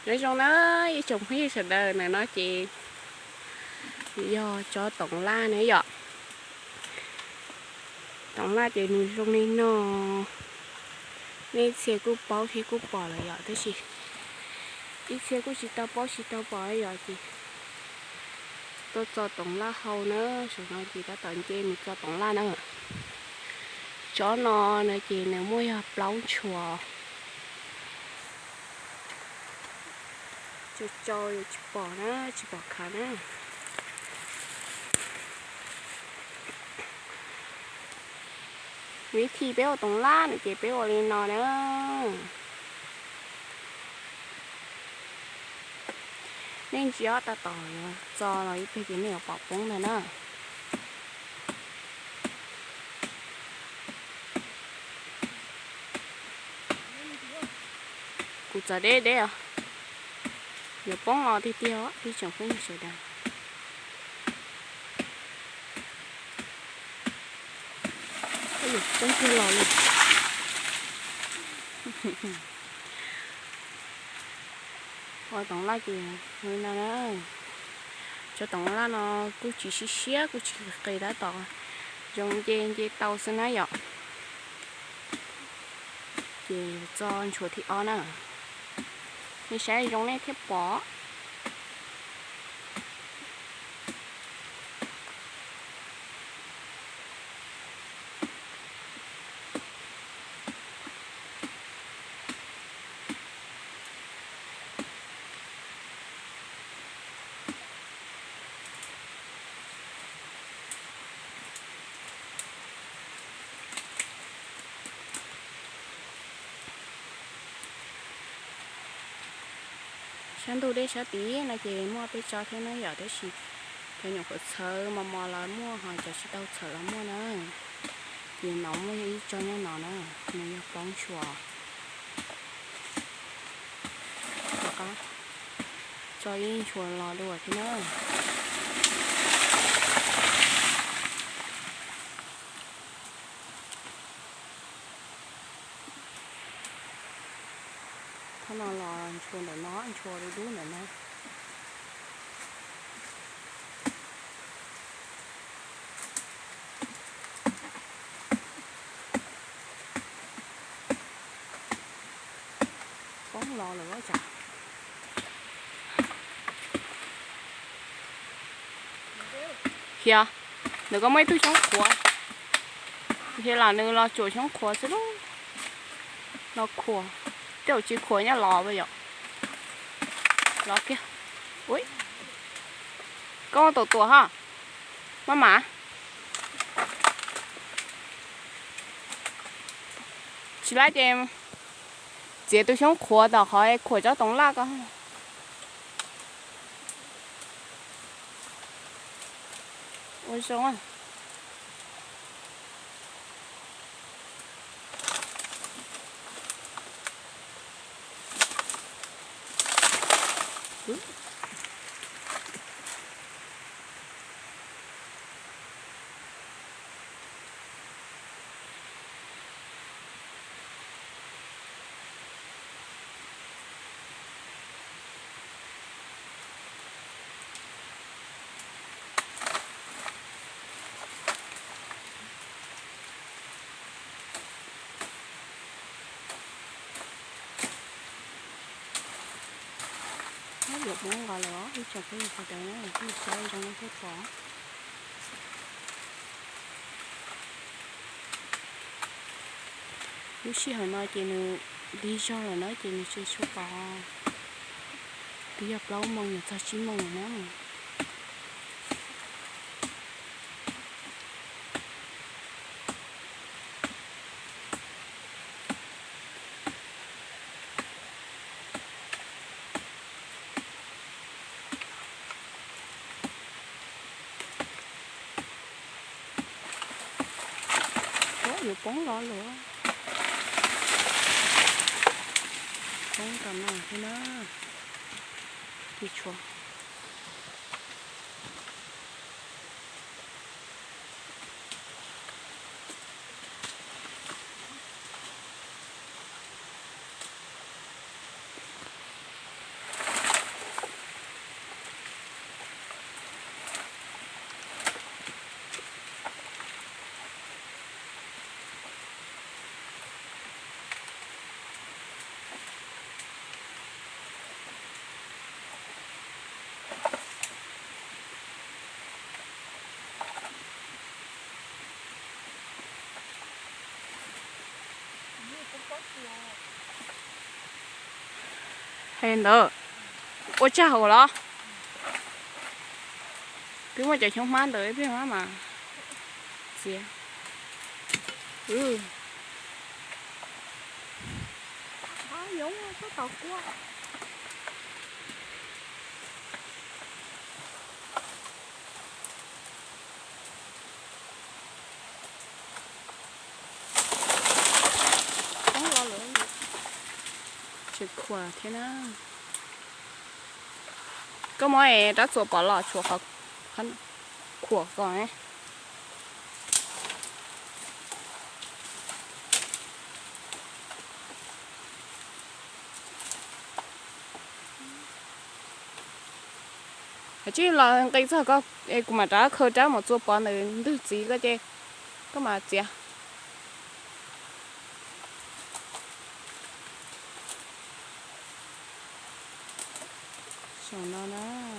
Nyob zoo na ib tsoom phooj ywg sawv daws, ntawm no ces yog tsob toov laj na yom. Toov laj ces nws zoo li no. Nej txhia kuj paub thiab kuj pom lawm yom, tab sis ib txhia kuj tsis tau paub tsis tau pom yom, ces tuaj txo toov laj hau na. Saum no ces tab tom nce mus txo toov laj na. Tsob no na ces nws muaj yog plaub ntshua. Tsau tsau yuav tsis pom na, tsis pom khav na. Vib thib peb ua toov laj no ces peb ua li no na. Nej ntsia tab tom yuav txo los ib pliag ces nej yuav pom poob ntag na. Kuv txawv deb deb os, yuav poob los tiag tiag os ib tsoom phooj ywg sawv daws. Poob kiag los li. Ua toov laj ces li no na. Tsob toov laj no kuj tsis siab siab kuj tsis qis, tab tom zoo nce nce tau xwb na yom. Ces txo ntshua thib ob na. Nej saib zoo nej thiaj pom. Sab ntug deb sab tid no ces muaj peb tsob thiab na yom, tab sis cov nyuam qhuav txhawv mos mos los muaj, ho cov tsis tau txhawv los muaj na. Ces no muaj ib tsob nyob no na, nws yog plaub ntshua. Rov qab tso ib ntshua los dua thiab na. Qhov no los ntshua ntawm no, ntshua dub dub ntawm no. Poob los lawm tsam. Hiam, nws koj muaj ib tug xyoob qhuav. Hiam los nws los tsuam xyoob qhuav xwb lub. Los khuam, tej zaum tsis khuam nyob los yom. Los kiag. Ui, koj muaj tus tuam ho. Maj mam. Tsis lab ces txiav tus xyoob qhuav tom qhov khuam tsob toov laj ko. Ua zoo. Yuav poob nqos lawm os ib tsoom phooj ywg sawv daws na, nej saib zoo nej thiaj pom. Lub sij hawm no ces nws lig zog lawm na ces nws tsis tshua pom. Twb yog plaub moos yuav txog tsib moos lawm na. Yuav poob los lawm. Poob tom no thiab na. Tis tshua. Ntawd, ua tsag hauv los? Twb muaj cov xyoob hmab ntawd ib pliag mas txiav. Tsis khuam thiab na. Koj muab rab txuas pov los tshuav qhov khuam ko. Kav tsij los nqis txog ko, kuv mam rov khaws rab mus txua pov ntawm ntwg txiv ko ces koj mam txiav. Saum no na.